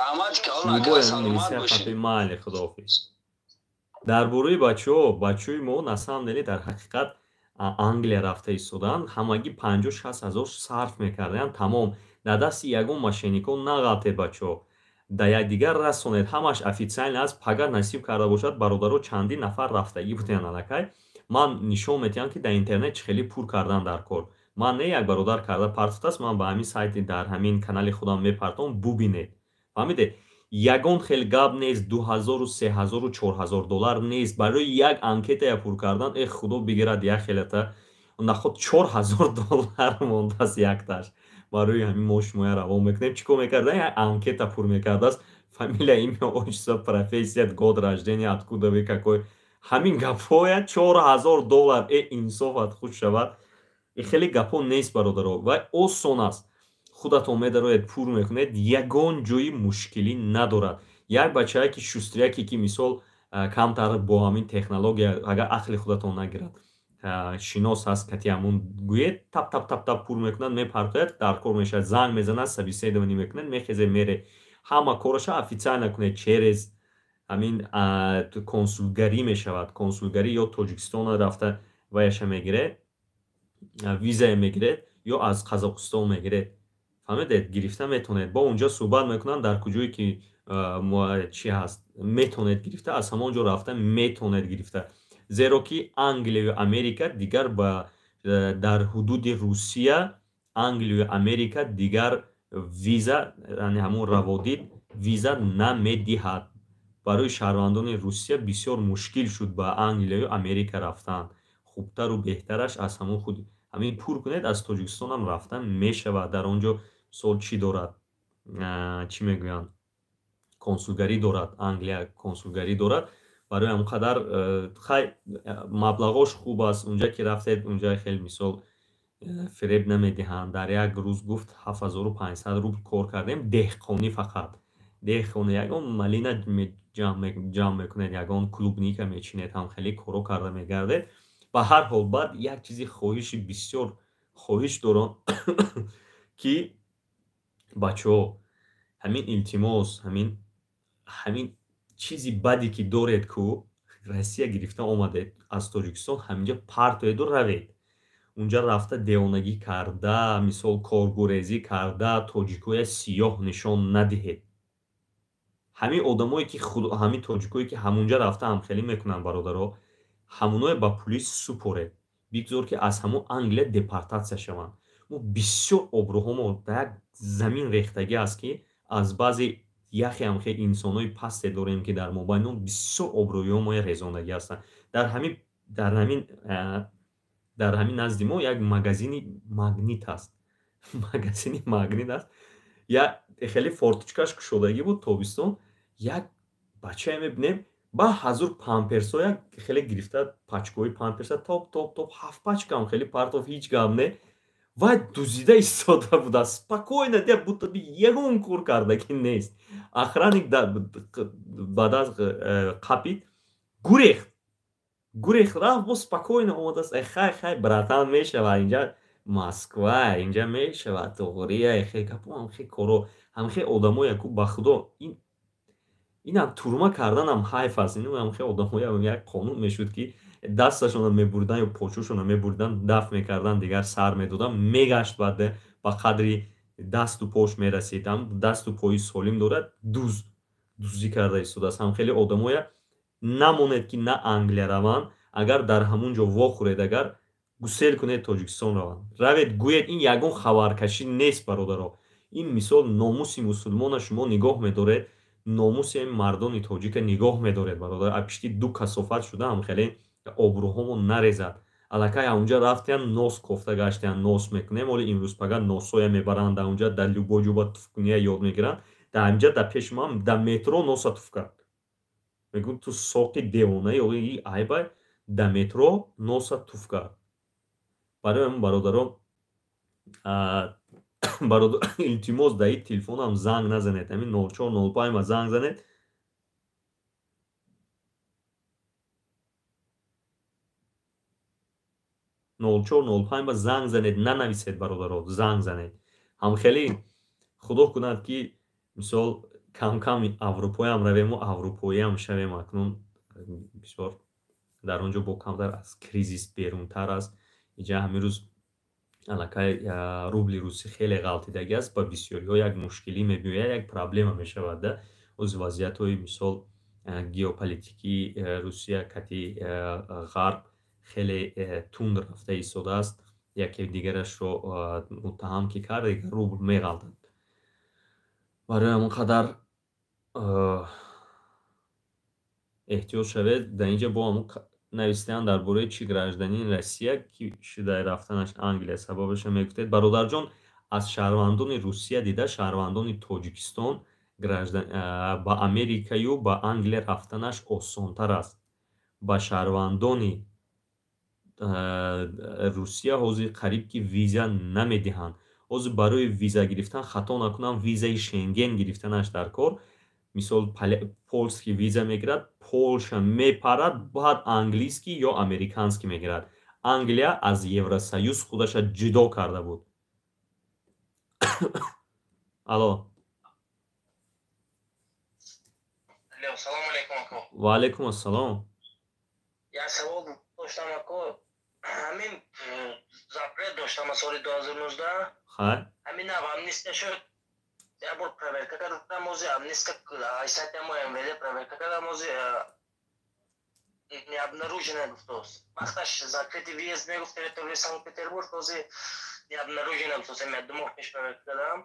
Раҳмат. Любой милисия хати. Майли, худоҳофиз. Дар бораи бачаҳо, бачаҳои мо на самом деле, дар ҳақиқат, Англия рафта истодаанд, ҳамагӣ 50-60 ҳазор сарф мекардаянд, тамом. Дар дасти ягон мошенникҳо нағалтед, бачаҳо, да якдигар расонед, ҳамаш официально аст. Пагар насиб карда бошад, бародаро, чандин нафар рафтагӣ будаянд аллакай, ман нишон медиҳам, ки дар интернет чӣ хеле пур кардан дар кор. Ман не, як бародар карда партофтааст, ман ба ҳамин сайти, дар ҳамин канали худам мепартом, бубинед. Фаҳмидед? Ягон хел гап нест, 2000-у, 3000-у, 4000 доллар нест барои як анкетая пур кардан. Э, худо бигирад, як хелата наход 4000 доллар мондааст якташ. Барои ҳамин мо шумоя равон мекунем. Чӣ кор мекарда? Як анкета пур мекардааст: фамилия, имя, отчество, профессия, год рождения, откуда вы, какой, ҳамин гапҳоя 4000 доллар. Э, инсофат хуш шавад, и хеле гапҳо нест, бародаро, ва осон аст. Худатон медароед, пур мекунед, ягон ҷои мушкилӣ надорад. Як бачае ки шустряке, ки мисол камтар бо ҳамин технология, агар ақли худатон нагирад, шинос ҳаст, кати ҳамун гӯед, тап тап тап тап пур мекунад, мепартояд, дар кор мешавад, занг мезанад, собеседование мекунад, мехезе, мере. Ҳама кораша официально кунед, через ҳамин консулгарӣ мешавад, консулгарӣ ё Тоҷикистона рафта ваяша мегиред, визая мегиред, ё аз Қазоқистон мегиред. Фаҳмидед? Гирифта метавонед, бо унҷо суҳбат мекунанд, дар куҷое ки чӣ ҳаст, метавонед гирифта, аз ҳамон ҷо рафта метавонед гирифта, зеро ки Англияю Америка дигар ба дар ҳудуди Русия, Англияю Америка дигар виза, яъне ҳамон раводид, виза намедиҳад. Барои шаҳрвандони Русия бисёр мушкил шуд ба Англияю Америка рафтан. Хубтару беҳтараш аз ҳамон худ ҳамин пур кунед, аз Тоҷикистонам рафтан мешавад. Дар он ҷо мисол чӣ дорад, чӣ мегӯянд, консулгарӣ дорад, Англия консулгарӣ дорад. Барои ҳамон қадар хай маблағош хуб аст. Унҷа ки рафтед, унҷа хеле мисол фиреб намедиҳанд. Дар як рӯз гуфт 7500 рубл кор кардем, деҳқонӣ, фақат деҳқонӣ, ягон малина ҷамъ мекунед, ягон клубника мечинед, ҳам хеле коро карда мегардед. Ба ҳар ҳол, баъд як чизи хоҳиши, бисёр хоҳиш дорам, ки бачаҳо, ҳамин илтимос, ҳамин чизи баде ки доред, ку Россия гирифта омадед аз Тоҷикистон, ҳаминҷа партоеду равед. Унҷа рафта девонагӣ карда, мисол коргурезӣ карда, тоҷикоя сиёҳ нишон надиҳед. Ҳамин одамое ки, ҳамин тоҷикое ки ҳамунҷа рафта ҳамхелӣ мекунанд, бародаро, ҳамуное ба пулис супоред, бигзор ки аз ҳамон Англия депортатсия шаванд. Мо бисёр обрӯҳомо дар як замин рехтагӣ аст, ки аз баъзе яхе ҳамхел инсонҳои пасте дорем, ки дар мобайни он бисёр обрӯиҳо резондагӣ ҳастанд. Дар ҳамин назди мо як магазини Магнит аст, магазини Магнит аст. Як хеле форточкаш кушодагӣ буд тобистон, як бачае мебинем. Ба ҳазур памперсоя хеле гирифта, пачкаҳои памперса топ топ топ ҳафт пачкаам хеле партов, ҳеҷ гап не. Вай дузида истода буда, спокойно, дия будто би ягон кор кардагӣ нест. Охранник ба даст қапид, гурехт, гурехт рафт, бо спокойно омадааст. Э хай, хай, братан, мешавад, инҷа Москва, инҷа мешавад, туғрия, хе гапо, ҳамхе коро, ҳамхе одамое ку, ба худо, ин инам турма карданам ҳайф аст. Ину ҳамхе одамоя як қонун мешуд, ки дасташонро мебурдан ё почошонро мебурдан, дафт мекардан, дигар сар медодан, мегашт, баъд ба қадри дасту пош мерасид. Ҳам дасту пои солим дорад, дуз дуздӣ карда истодааст. Ҳам хеле одамоя намонед, ки на Англия раванд. Агар дар ҳамун ҷо вохӯред, агар гусел кунед, Тоҷикистон раванд. Равед, гӯед, ин ягон хабаркашӣ нест, бародаро. Ин мисол номуси мусулмона шумо нигоҳ медоред, номуси мардони тоҷика нигоҳ медоред, бародар. А пишти ду касофат шуда ҳам хеле обрӯҳомо нарезад. Аллакай аунҷа рафтиян, нос кофта гаштиян, нос мекунем. Оли имрӯз пага носоя мебаранд, аунҷа дар любой ҷо ба туфкуния ёд мегиранд. Дар инҷа дар пеши ман дар метро носа туф кард. Мегӯ, ту соқи девонаи, и айбай, дар метро носа туф кард. Барои ҳамин, бародаро, бародар, илтимос, дар ин телефонам занг назанед, ҳамин 0405 занг занед. 0405 занг занед, нанависед, бародаро, занг занед. Ҳамхеле худо кунад, ки мисол камкам аврупоям равему, аврупоиам шавем. Акнун бисёр дар он ҷо бо камтар аз кризис берунтар аст. Иҷа ҳамин рӯз аллакай рубли русӣ хеле ғалтидагӣ аст, ба бисёриҳо як мушкилӣ мебиёяд, як проблема мешавад. Да оз вазъиятҳои мисол геополитикии Русия кати Ғарб хеле тунд рафта истодааст. Яке дигарашро муттаҳам ки кард, дигар рубл меғалтад. Барои ҳамон қадар эҳтиёт шавед. Дар инҷа бо ҳамон навистаам дар бораи чӣ гражданин Россия ки шудаи рафтанаш Англия, сабабаша мегуфтед, бародарҷон. Аз шаҳрвандони Русия дида шаҳрвандони Тоҷикистон ба Америкаю ба Англия рафтанаш осонтар аст. Ба шаҳрвандони Русия ҳозир қариб ки виза намедиҳанд. Ҳозир барои виза гирифтан, хато накунам, визаи Шенген гирифтанаш дар кор. Мисол, польский виза мегирад, Полша мепарад, баъд английский ё американский мегирад. Англия аз Евросоюз худаша ҷудо карда буд. Алло. Салому алейкум, ако. Ва алейкум ассалом. Як савол доштам, ако. Ҳамин запрет доштам аз соли 2019. Хай. Ҳамин нав амнистия шуд, як бор проверка кардам, ози амнистия ай сайти мо МВД проверка кардам, ози не обнаружена гуфтост. Вақташ закрытый въезд мегуфт территорияи Санкт-Петербург, ози не обнаружена гуфтост. Ҳамин 2 моҳ пеш проверка кардам.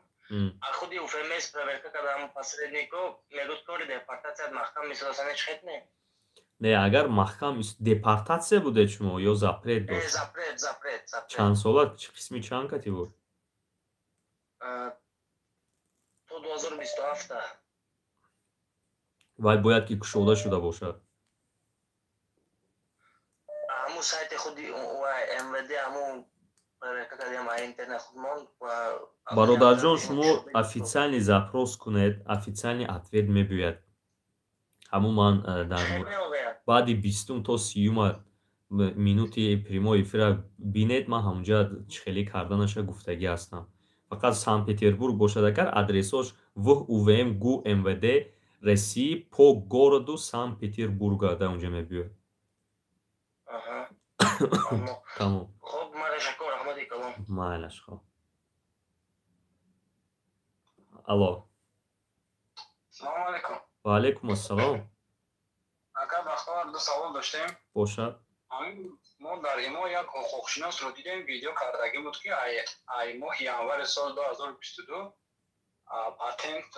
А худи УФМС проверка кардам, посреднико мегуфт, кори депортатсия маҳкам мисодаса, не чхет не? Не, агар маҳкам депортатсия будед шумо ё запрет дошт? Запрет, запрет, запрет. Чанд сола, қисми чанд кати буд? То 2027. Вай бояд ки кушода шуда бошад. Ҳамун сайти худи МВД, ҳамун проверка кардем интернет худмон. Бародарҷон, шумо официальный запрос кунед, официальный ответ мебиёяд. Ҳамун ман дар баъди 20-ум то 30-юма минути прямой эфира бинед, ман ҳамунҷа чӣ хеле карданаша гуфтагӣ ҳастам. Фақат Санкт Петербург бошад агар, адресош ВУВМ ГУ МВД России по городу Санкт Петербурга дар унҷа мебиёяд. Тамом. Майлаш, хоб. Алло. Салому алейкум. Ва алейкум ассалом. Ака Бахтовар, ду савол доштем. Бошад. Мо дар имо як ҳуқуқшиносро дидем, видео кардагӣ буд, ки ай моҳи январи соли 2022 патент,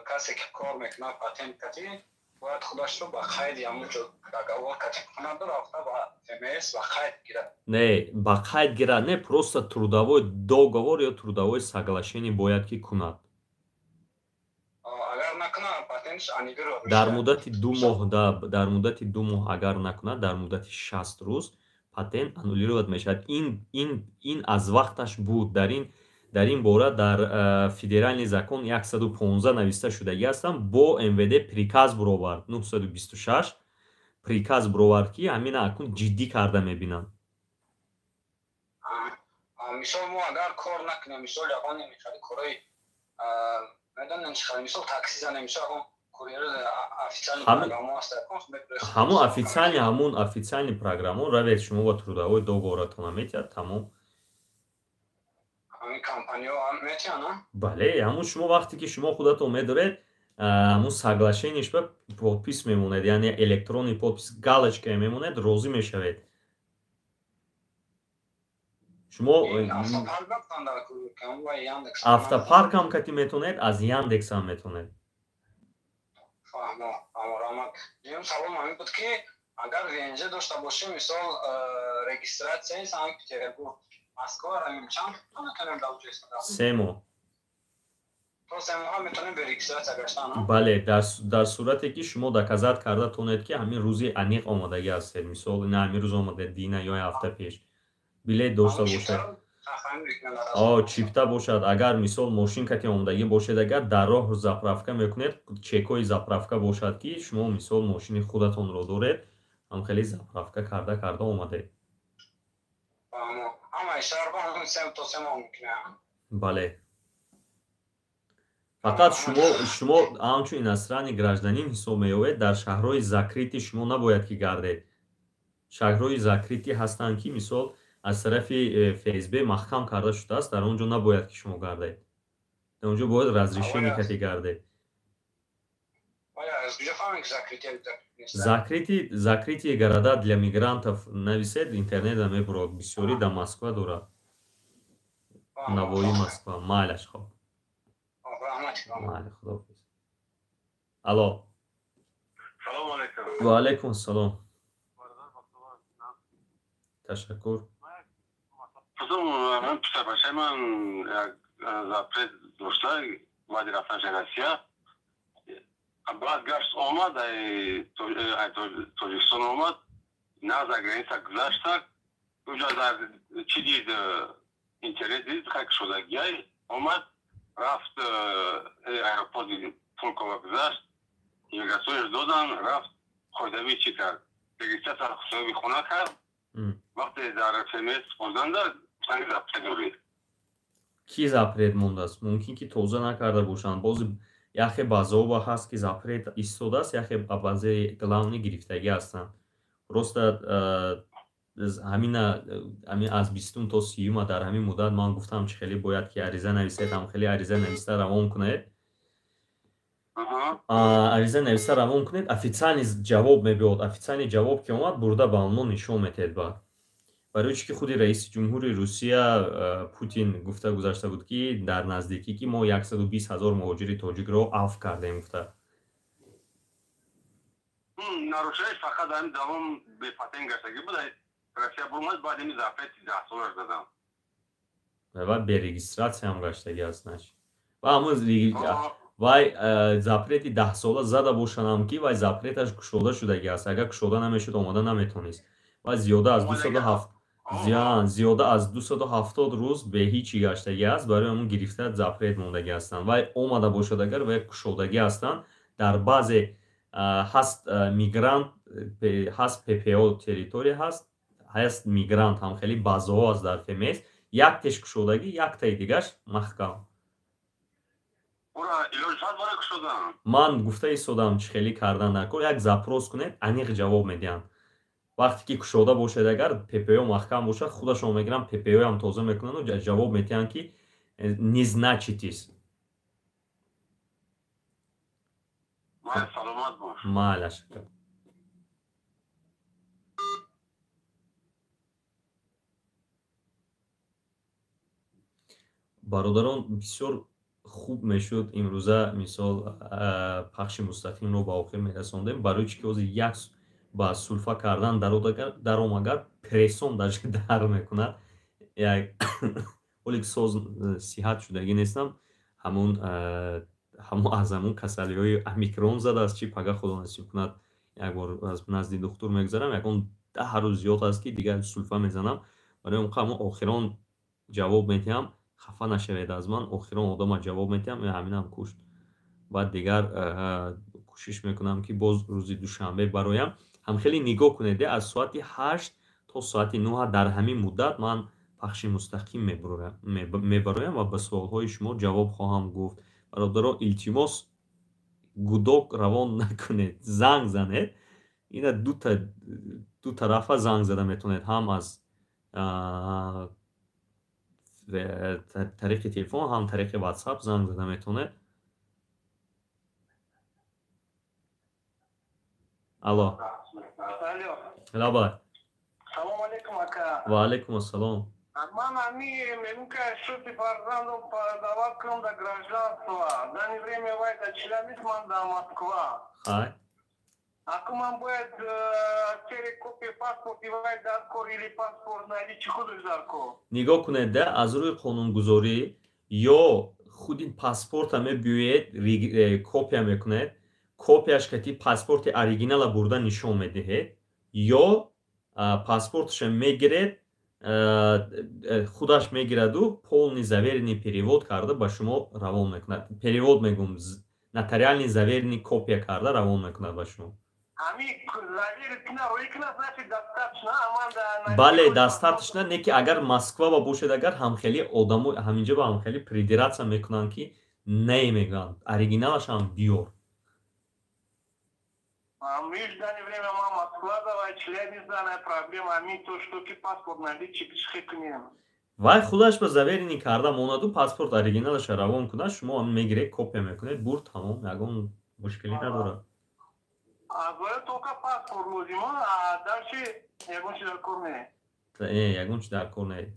касе ки кор мекунад патент кати, бояд худашро ба қайди ҳамун ҷо договор кати кунаду рафта ба ФМС ба қайд гирад. Не, ба қайд гирад не, просто трудовой договор ё трудовой соглашение бояд ки кунад. Агар накунад, патент Дар муддати 2 моҳ, дар муддати 2 моҳ агар накунад, дар муддати 60 рӯз патент аннулировать мешавад. Ин аз вақташ буд. Дар ин бора дар федеральный закон 115 нависта шудагӣ ҳастам. Бо МВД приказ буровард, 926 приказ буровард, ки ҳамина акнун ҷиддӣ карда мебинанд. Мисол, мо агар кор накунем, мисол ягон мехали корои медонем чӣ хел, мисол такси занем, мисол ягон курьер официальный программа аст, ҳамун официальный, ҳамун официальный программа равед, шумо ба трудовой договоратон метиҳад, тамом. Ҳамин компаниё метиҳанд? Бале, ҳамун шумо вақте ки шумо худатон медоред, ҳамун соглашениеш ба подпись мемонед, яъне электронный подпись, галочка мемонед, розӣ мешавед. Шумо автопаркам кати метонед, аз Яндексам метонед. Фаҳмо, раҳмат. Дуюм саволам ҳамин буд, ки агар ВНЖ дошта бошем, мисол регистрацияи Санкт Петербург, Москва равем, чанд метавонем дар ҷо истода? 3 моҳ. То 3 моҳ метавонем бе регистрация гаштан? Бале, дар сурате ки шумо доказать карда тонед, ки ҳамин рӯзи аниқ омодагӣ ҳастед. Мисол, ина ҳамин рӯз омадед, дина ё ҳафта пеш. Билет дошта бошад. Чипта бошад. Агар мисол мошин кати омодагӣ бошед, агар дар роҳ заправка мекунед, чекҳои заправка бошад, ки шумо мисол мошини худатонро доред, ҳам хеле заправка карда карда омадед. Бале. Фақат шумо ҳамчун иностранный гражданин ҳисоб меёбед, дар шаҳрҳои закрытый шумо набояд ки гардед. Шаҳрҳои закрытый ҳастанд, ки мисол аз тарафи ФСБ маҳкам карда шудааст, дар он ҷо набояд ки шумо гардед. Дар он ҷо бояд разрешение кати гардед. Закрытые города для мигрантов нависед, интернета мебурад, бисёрӣ дар Москва дорад. Навои Москва. Майлаш, хоб. Майли, худоҳофиз. Алло. Салом алейкум. Ва алейкум ассалом. Ташаккур. Ман писарбачаи ман як запрет дошта баъди рафтанаш Россия. Баъд гашт омад, Тоҷикистон омад, на за граница гузашта, уҷа дар чӣ дид, интернет дид, хай кушодагиай, омад, рафт аэропорти Пулково гузашт, иммигратсионш додан, рафт қоидавӣ чӣ кард, регистрация ҳисоби хона кард. Вақте дар ФМС хондан санг запрет дорид. Ки запрет мондааст? Мумкин ки тоза накарда бошанд. Боз яхе баъзеҳо ҳаст, ки запрет истодааст, яхе баъзеи главный гирифтагӣ ҳастанд. Просто ҳамина ҳамин аз 20 то 30 дар ҳамин муддат ман гуфтам, чи хеле бояд ки ариза нависед, ҳам хеле ариза нависта равон кунед. Ариза нависта равон кунед, официальный ҷавоб мебиёд. Официальный ҷавоб ки омад, бурда ба онҳо нишон метиҳед баъд. Барои чӣ ки худи раиси ҷумҳури Русия Путин гуфта гузашта буд, ки дар наздикӣ ки мо 120 000 муҳоҷири тоҷикро афв кардем, гуфта. Нарушаеш фақат ҳамин давом бепатент гаштагӣ буд, Россия бурмад, баъд ҳамин запрети 10 солаш дадам. Ва бе регистрация ҳам гаштагӣ аст, значит. Ва ҳамун вай запрети 10 сола зада бошанам, ки вай запреташ кушода шудагӣ аст. Агар кушода намешуд, омода наметонист. Ва зиёда аз 207 зиёда аз 270 рӯз бе ҳичи гаштагӣ аст, барои ҳамун гирифта запрет мондагӣ ҳастанд. Вай омада бошад агар, вай кушодагӣ ҳастанд. Дар баъзе ҳаст мигрант, ҳаст ППО территория ҳаст, ҳаст мигрант, ҳам хеле баъзеҳо аст дар ФМС, як теш кушодагӣ, яктаи дигаш маҳкам. Ман гуфта истодам, чӣ хеле кардан дар кор, як запрос кунед, аниқ ҷавоб медиҳанд. Вақте ки кушода бошад, агар ППО маҳкам бошад, худашон мегиранд, ППО-ам тоза мекунанду ҷавоб медиҳанд, ки не значитесь. Майлаш. Бародарон, бисёр хуб мешуд имрӯза мисол пахши мустақимро ба охир мерасондем, барои чӣ ки ҳозир як ба сулфа кардан даромагар прессон даже дар мекунад. Як ҳоле ки соз сиҳат шудагӣ нестам, ҳамун Ҳамо аз ҳамун касалиҳои омикрон задааст, чи пага худо насиб кунад, як бор аз назди духтур мегузарам, ягон 10 рӯз зиёд аст, ки дигар сулфа мезанам. Барои он ҳамо охирон ҷавоб медиҳам, хафа нашавед аз ман, охирон одама ҷавоб медиҳам, ҳаминам кушт. Баъд дигар кӯшиш мекунам, ки боз рӯзи душанбе бароям. Ҳам хеле нигоҳ кунед, аз соати 8 то соати 9 дар ҳамин муддат ман пахши мустақим мебароям ва ба суолҳои шумо ҷавоб хоҳам гуфт. Бародаро, илтимос, гудок равон накунед, занг занед. Ина ду тарафа занг зада метавонед, ҳам аз тариқи телефон, ҳам тариқи WhatsApp занг зада метавонед. Алло. Лабай. Салом алейкум, ака. Ва алейкум ассалом. Ман ами мегӯм, ки шути фарзандом подавать кунам до гражданства. Данное время вай да Челябинск, ман да Москва. Хай. Аку ман бояд сери копия паспорти вай даркор или паспорт наличи худаш даркор? Нигоҳ кунед, да, аз рӯи қонунгузорӣ ё худи паспорта мебиёед, копия мекунед, копияш кати паспорти оригинала бурда нишон медиҳед, ё паспорташа мегиред, худаш мегираду полный заверенный перевод карда ба шумо равон мекунад. Перевод мегум, нотариальный заверенный копия карда равон мекунад ба шумо. Бале, достаточно, не ки агар Москва ба бошед, агар ҳамхели одамо ҳаминҷа ба ҳамхели придираться мекунанд, ки не мегӯянд, оригиналашам биёр. Вай худаш ба заверенный карда монаду паспорт оригиналаша равон кунад, шумо ҳам мегиред, копия мекунед, бур, тамом, ягон мушкилӣ надорад. Ягон чи дар кор не.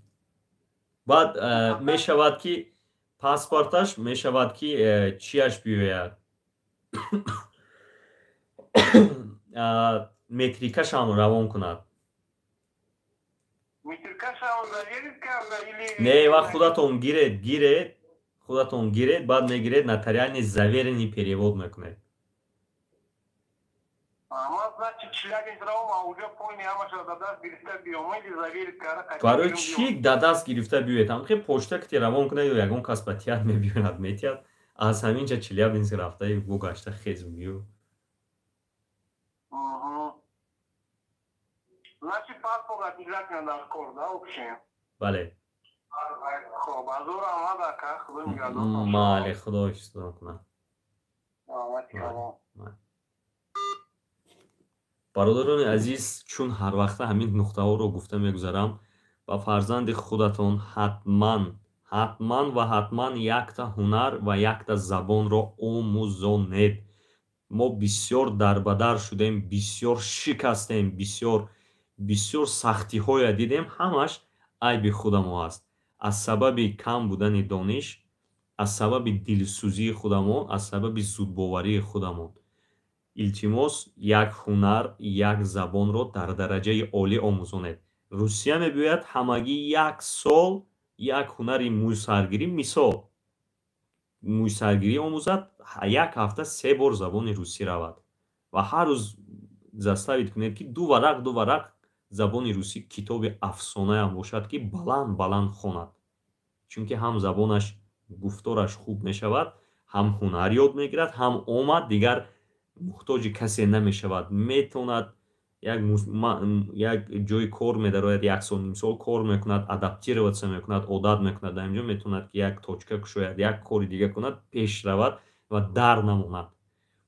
Баъд мешавад, ки паспорташ мешавад, ки чиаш биёяд, метрикашам равон кунад. Не, ва худатон гиред, худатон гиред, баъд мегиред, нотариальный заверенный перевод мекунед. Барои чӣ дадаст гирифта биёед? Ҳамхе почта кити равон кунед ё ягон кас ба тият мебиёяд, метиҳад. Аз ҳамин ҷа Челябинск рафта бо гашта хез биё. Бале. Мале, худо ҳифзтон кунад. Бародарони азиз, чун ҳар вақта ҳамин нуқтаҳоро гуфта мегузарам, ба фарзанди худатон ҳатман, ҳатман ва ҳатман якта ҳунар ва якта забонро омӯзонед. Мо бисёр дарбадар шудем, бисёр шикастем, бисёр бисёр сахтиҳоя дидем, ҳамаш айби худамо аст. Аз сабаби кам будани дониш, аз сабаби дилсӯзии худамо, аз сабаби зудбоварии худамон. Илтимос, як ҳунар, як забонро дар дараҷаи олӣ омӯзонед. Русия мебиёяд, ҳамагӣ як сол як ҳунари мӯйсаргирӣ, мисол мӯйсаргирӣ омӯзад, як ҳафта 3 бор забони русӣ равад ва ҳар рӯз заставить кунед, ки ду варақ, ду варақ забони русӣ, китоби афсонаям бошад, ки баланд баланд хонад, чунки ҳам забонаш, гуфтораш хуб мешавад, ҳам ҳунар ёд мегирад, ҳам омад дигар муҳтоҷи касе намешавад, метавонад як ҷои кор медарояд, як сол, ним сол кор мекунад, адаптироваться мекунад, одат мекунад, дар инҷо метавонад, ки як точка кушояд, як кори дига кунад, пеш равад ва дар намонад.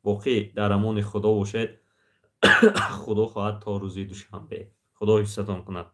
Боқӣ дар амони Худо бошед. Худо хоҳад то рӯзи душанбе. Худо ҳифзатон кунад.